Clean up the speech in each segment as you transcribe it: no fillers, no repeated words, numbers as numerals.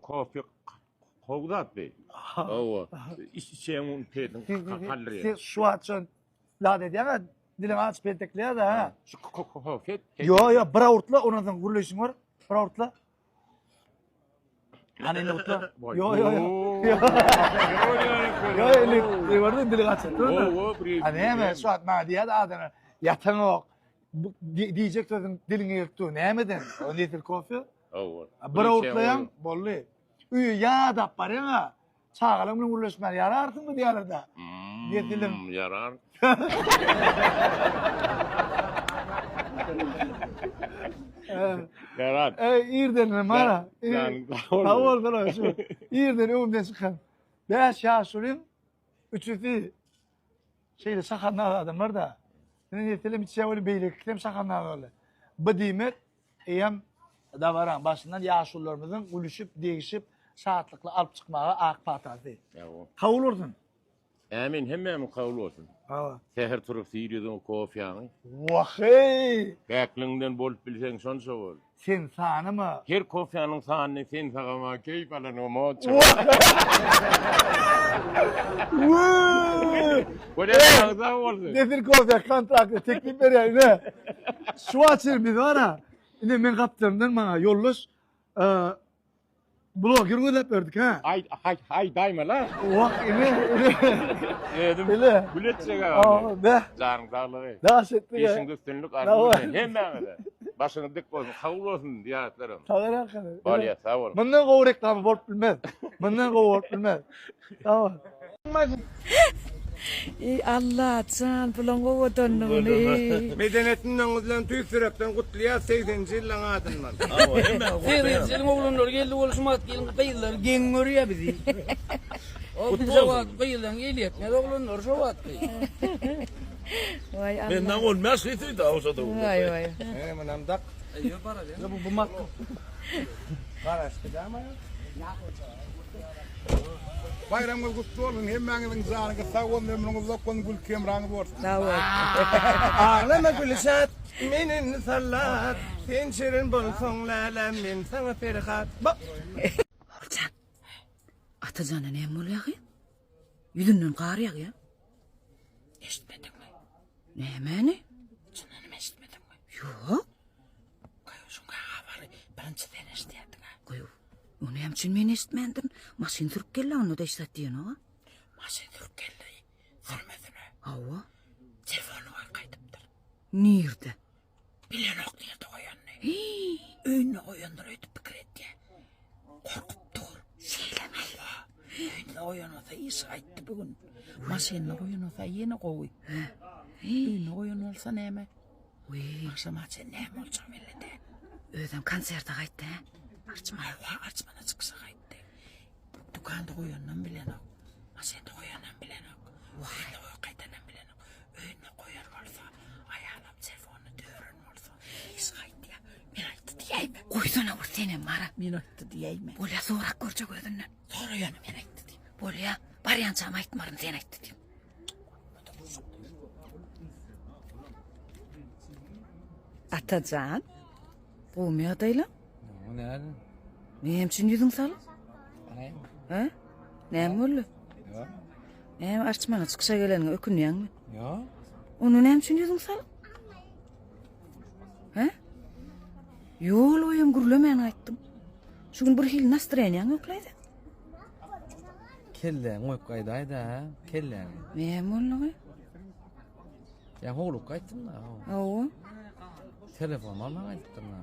Kofe gowy zat bi. Hawa. Iç içeň pediň galdyrýar. Sen şu wagt şon zat edýäň-ä, diliňi açyp peltekleýär-de, hä? Şu kofe. Ýo, ýo, bir awurtla, ondan soň gürleýşiň bar. Bir awurtla. Hany indi gutla. Ýo, ýo, ýo. Ýo, indi gördün diliňi açyp dur. Ha näme, şu wagt maňa diýýär adamlar, ýataňok. Diýjek sözüň diliňe gelip dur. Nämeden? O nesil kofe? Hawa. Bir owurtlaýaň, boldy. Öýe ýadap barýaň-a. Çagalaň bilen gürleşmän ýararsyňmy diýýärler-dä. Nesiliň. Ýarar. Ýarar. Eý, irden mara. Sag bolsun şu. Irden öňümden çykan. Bäş ýaşulyň üçüsi şeýle şahandaz adamlar-da. Indi nesilem içýär welin beýlekisem şahandaz boldy. Bu diýmek Eýýäm dabaraň başyndan ýaşulularymyzyň gülüşip, degişip, şatlykly alyp çykmaga ak patasy. Kabul bolsun! Ämin hemmämiň kabul bolsun. Hawa. Säher turup syr ýüzüňi kofýaňy. Wah-eý! Päkligiňden bolup bilseň şonça bol. Sen sanyma. Her kofýanyň sanyny sen sagama keýp alanyňa monça. Woo! Bolýa sag sag bolsun. Nesil kofe kontrakty teklip berýär ine. Şu açyr biz bara. Ine men gapdalymdan maňa ýoldaş e, bloger gözläp berdik ha. Aý aý aý daýma la. Wah ine ine. Özüm Ine. gül etjek Aa, be. Janyň saglygy. Daş etdik. Işiňde üstünlik arzuw edýän hemmäňize. Başyňyz dik bolsun, kabul bolsun zyýaratlarym. Sag bol arkadaş. Bolýa, sag bol. Mundan gowy reklama bolup bilmez. Mundan gowy bolup bilmez. Sag bol. Eý Allajan bulaň owadanlygyny. Medeniyetiniň öňüzden tüýs ýürekden gutlaýas segseninji ýyllaň adyndan. Segseninji ýylyň oglanlary geldi bol şumat ýylyň gyzlary geň görýä bizi. O biz şo wagt gyzlaryň eli ýetmez oglanlary şo wagtky. Waý Allah. Menden 15 gyz da olsa da. Waý waý. Ene munam dak. Bu bu mak. Garaşdy dämi? Baýramyňyz gutly bolsun hemmäňiziň janyňyz sag bolsun ömrüňiz uzak bolsun gülki hemraňyz bolsun. Sag bol. Aglama Gülşat men indi sallat sen şirin bolsaň läle men saňa Perhat. Oguljan. Atajana näme bolýa gyz? Ýüzünden gar ýagýa. Eşitmediňmi? Nämäni? Çyndanam eşitmediňmi? Ýok. Goý, şuňa habary birinji sen eşidýärdiň-ä. Goý, o näme üçin men eşitmändirin? Maşyn sürüp geldi, onda-da hiç zat diýenok-a. Maşyn sürüp geldi, sürmesine. Hawa. Telefonyny goýup gaýdypdyr. Nirde? Bilenok nirde goýanyny. Öýünde goýandyr öýdüp pikir edýär. Gorkup dur. Şeýlemi? Hawa. Öýünde goýan bolsa iş gaýtdy bu gün. Maşynda goýan bolsa ýene gowy. Öýünde goýan bolsa näme? Wiý. Agşama çenli näme boljagy belli däl. Özem konserte gaýtdy, hä? Arçman. Hawa, Arçmana çykyşa gaýtdy. Dükanda goýanynam bilenok. Maşynda goýanynam bilenok. Öýünde goýup gaýdanynam bilenok. Öýünde goýan bolsa, aýalam telefonyny döwren bolsa, iş gaýtýar. Men aýtdy diýäýme. Goýsana bir senem bara. Men aýtdy diýäýme. Bolýa, sorap görjek özünden. Soraýany men aýtdy diý. Bolýa, barýançam aýtmaryn sen aýtdy diý. Atajan, gowmy ýagdaýlaň? O näme? Näme üçin ýüzüň salyk? Ha? Näme boldy? Ýok. Näme arçmana çykyşa geleniňe ökünýäňmi? Ýok. Onda näme üçin ýüzüň salyk? Ha? Ýol boýam gürlemän gaýtdyň. Şu gün bir hili nastroýeniýaň ýoklaýdy. Kelläňi goýup gaýdaýda, hä? Kelläňi. Näme boldy? Ýa howlup gaýtdym-da. Hawa. Telefon alman gaýdypdym-da.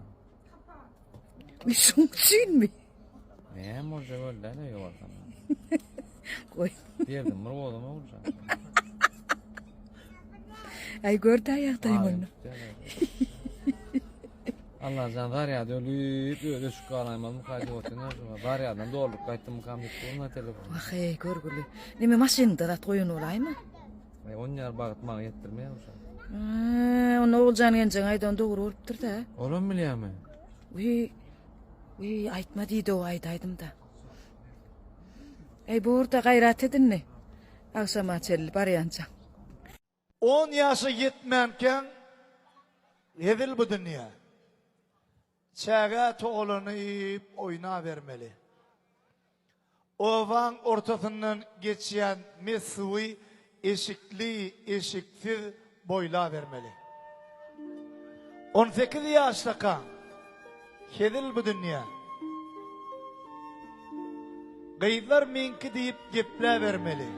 Bir şoň üçinmi? Näme boljak boldy-da öýe barsam. Goý. Berdim bir bozum oguljan. Aý gör-dä ýagdaýyň onda. Allajan zarýady ölüp, özi öçüp galaýmazmyka diýip otyryn özüme. Zarýadan dolduryp gaýtdymykam diýip durun-a telefony. Wah-eý, görgüli. Neme maşynyňda zat goýan bolaýma? Aý, on ýar bagt maňa ýetdirmeýär şo. Eee, onda Oguljan geljeň aýdany dogry bolupdyr-da. Olam bilýärmi? Wiý, wiý, aýtma diýdi-ow, aýdaýdym-da. Eý, bor-da, gaýrat et indi. Agşama çenli barýança. On ýaşa ýetmänkäň hezil bu dünýä. Çägä togalanyp oýnabermeli. Obaň ortasyndan geçýän mes suwy eşikli, eşiksiz boýlabermeli. On sekiz ýaşdakaň, hezil bu dünýä. Gyzlar meňki diýip gepläbermeli.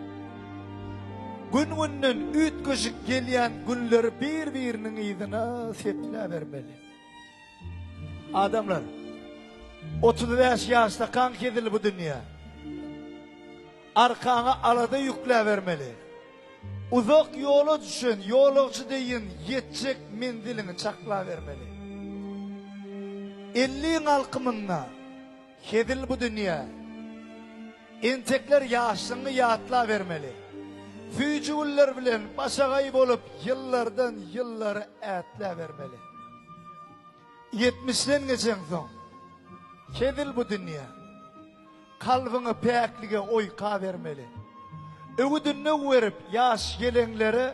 Gün-günden üýtgeşik gelýän günleri bir-biriniň yzyna sepläbermeli. Adamlar, 35 ýaşdakaň hezil bu dünýä. Arkaňa alada ýükläbermeli. Uzak ýola düşen ýolagçy deýin ýetjek menziliňi çaklabermeli. Elliň alkymynda hezil bu dünýä. Entekler ýaşlygyňy ýatlabermeli. Süýji günler bilen başagaý bolup ýyllardan ýyllara ätläbermeli. Ýetmişden geçeňsoň, hezil bu dünýä. Kalbyňy päklige oýkabermeli. Öwüt-ündew berip ýaş ýeleňlere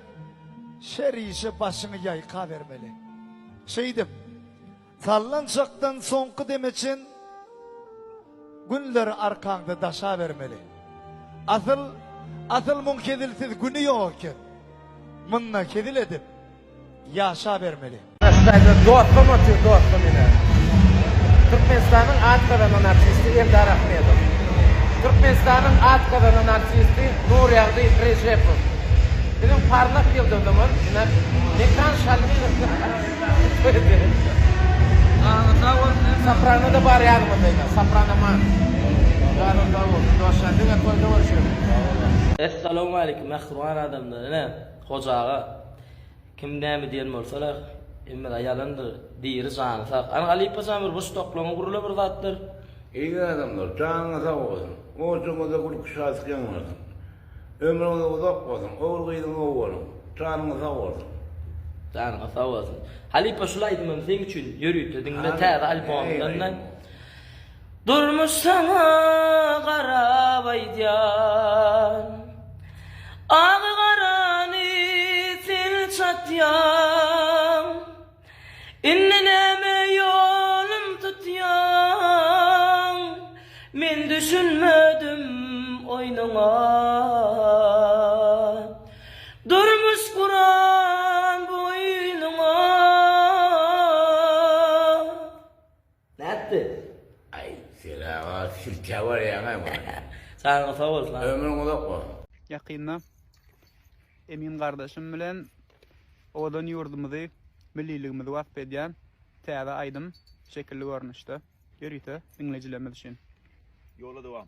şer işe başyňy ýaýkabermeli. Şeýdip, Sallançakdan soňky deme çen günleri arkaňda daşabermeli. Asyl, asyl muň hezilsiz güni ýok eken. Munda hezil edip ýaşabermeli. Şu dostum otyr dostum ine. Türkmenistanyň at gazanan artisti Eldar Ahmedow. Türkmenistanyň at gazanan artisti Nurýagdy Rejepow. Biziň parlak ýyldyzymyz ine Mekan Şallyýew. Soprano da bar ýanymyzda ine, soprano man. Janyň sag bolsun dostlar, diňe toýda görüşeris. Essalawmaleýkim mähriban adamlar ine Hoja aga kim näme diýen bolsalar hemmesi ýalandyr diri jany sag ana halypa jan bir boş toklaňa gurula bir zatlar. Eziz adamlar janyňyz sag bolsun ojagyňyzda gülki şatlyk ýaňlansyn. Ömrüňiz uzak bolsun ogul gyzyň gowy boluň janyňyz sag bolsun. Janyňyz sag bolsun. Halypa şul aýdymym seň üçin ýörite diňle täze albomdan. Durmuş saňa garap aýdýan. Agy garany sen çatýaň. Indi näme ýolum tutýaň, Men düşünmedim oýnuňa. Durmuş guran bu oýnuňa. Nätdi? Aý, sen-ä silkä barýaň-aý maňa. Janyň sag bolsun. Ömrüň uzak bolsun. Ýakynda Emin gardaşym bilen owadan ýurdumyzy, milliligimizi wasp edýän täze aýdym şekilli görnüşde ýörite diňleýjilerimiz üçin. Ýola dowam.